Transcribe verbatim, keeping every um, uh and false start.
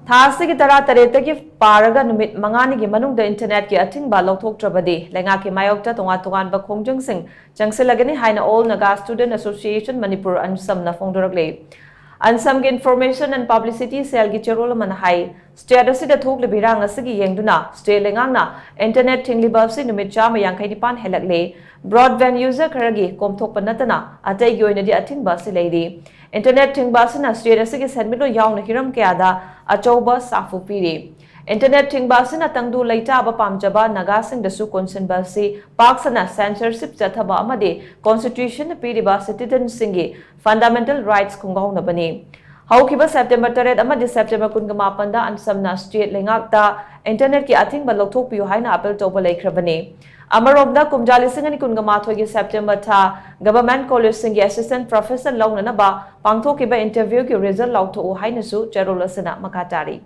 ꯊꯥ ꯑꯁꯤꯒꯤ ꯇꯔꯥꯇꯔꯦꯠꯇꯒꯤ ꯄꯥꯔꯒ ꯅꯨꯃꯤꯠ ꯃꯉꯥꯅꯤꯒꯤ ꯃꯅꯨꯡꯗ ꯏꯟꯇꯔꯅꯦꯠꯀꯤ ꯑꯊꯤꯡꯕ ꯂꯧꯊꯣꯛꯇ꯭ꯔꯕꯗꯤ ꯂꯩꯉꯥꯛꯀꯤ ꯃꯥꯌꯣꯛꯇ ꯇꯣꯉꯥꯟ ꯇꯣꯉꯥꯟꯕ ꯈꯣꯡꯖꯪꯁꯤꯡ ꯆꯪꯁꯤꯜꯂꯒꯅꯤ ꯍꯥꯏꯅ All Naga Student Association Manipur, ꯑꯟꯁꯝꯅ ꯐꯣꯡꯗꯣꯔꯛꯂꯤ꯫ ꯑꯟꯁꯝꯒꯤ Information and Publicity Cellꯒꯤ ꯆꯦꯔꯣꯜ ꯑꯃꯅ ꯍꯥꯏ, state ꯑꯁꯤꯗ ꯊꯣꯛꯂꯤꯕ ꯏꯔꯥꯡ ꯑꯁꯤꯒꯤ ꯌꯦꯡꯗꯨꯅ state ꯂꯩꯉꯥꯛꯅ ꯏꯟꯇꯔꯅꯦꯠ ꯊꯤꯡꯂꯤꯕ ꯑꯁꯤ ꯅꯨꯃꯤꯠ ꯆꯥꯝꯃ ꯌꯥꯡꯈꯩ ꯅꯤꯄꯥꯟ ꯍꯦꯜꯂꯛꯂꯦ꯫ Broadband user ꯈꯔꯒꯤ ꯀꯣꯝꯊꯣꯛꯄ ꯅꯠꯇꯅ ꯑꯇꯩꯒꯤ ꯑꯣꯏꯅꯗꯤ ꯑꯊꯤꯡꯕ ꯑꯁꯤ ꯂꯩꯔꯤ꯫ ꯏꯟꯇꯔꯅꯦꯠ ꯊꯤꯡꯕ ꯑꯁꯤꯅ state ꯑꯁꯤꯒꯤ ꯁꯦꯟꯃꯤꯠꯂꯣꯟ ꯌꯥꯎꯅ ꯍꯤꯔꯝ ꯀꯌꯥꯗ ꯑꯆꯧꯕ ꯁꯥꯐꯨ ꯄꯤꯔꯤ꯫ ꯏꯟꯇꯔꯅꯦꯠ ꯊꯤꯡꯕ ꯑꯁꯤꯅ ꯇꯪꯗꯨ ꯂꯩꯇꯥꯕ ꯄꯥꯝꯖꯕ ꯅꯥꯒꯥꯁꯤꯡꯗꯁꯨ ꯀꯣꯟꯁꯤꯟꯕ ꯑꯁꯤ ꯄꯥꯛ ꯁꯟꯅ censorship ꯆꯠꯊꯕ ꯑꯃꯗꯤ constitutionꯅ ꯄꯤꯔꯤꯕ citizenꯁꯤꯡꯒꯤ fundamental rights ꯈꯣꯡꯒꯥꯎꯅꯕꯅꯤ꯫ ꯍꯧꯈꯤꯕ September ꯇꯔꯦꯠ ꯑꯃꯗꯤ September ꯀꯨꯟꯒ ꯃꯥꯄꯟꯗ ꯑꯟꯁꯝꯅ state ꯂꯩꯉꯥꯛꯇ ꯏꯟꯇꯔꯅꯦꯠꯀꯤ ꯑꯊꯤꯡꯕ ꯂꯧꯊꯣꯛꯄꯤꯌꯨ ꯍꯥꯏꯅ appeal ꯇꯧꯕ ꯂꯩꯈ꯭ꯔꯕꯅꯤ꯫ ꯑꯃꯔꯣꯝꯗ, ꯀꯨꯝꯖꯥ ꯂꯤꯁꯤꯡ ꯑꯅꯤ ꯀꯨꯟꯒ ꯃꯥꯊꯣꯏꯒꯤ September ꯊꯥ government collegeꯁꯤꯡꯒꯤ assistant professor ꯂꯧꯅꯅꯕ ꯄꯥꯡꯊꯣꯛꯈꯤꯕ interviewꯒꯤ result ꯂꯥꯎꯊꯣꯛꯎ ꯍꯥꯏꯅꯁꯨ ꯆꯦꯔꯣꯜ ꯑꯁꯤꯅ ꯃꯈꯥ ꯇꯥꯔꯤ꯫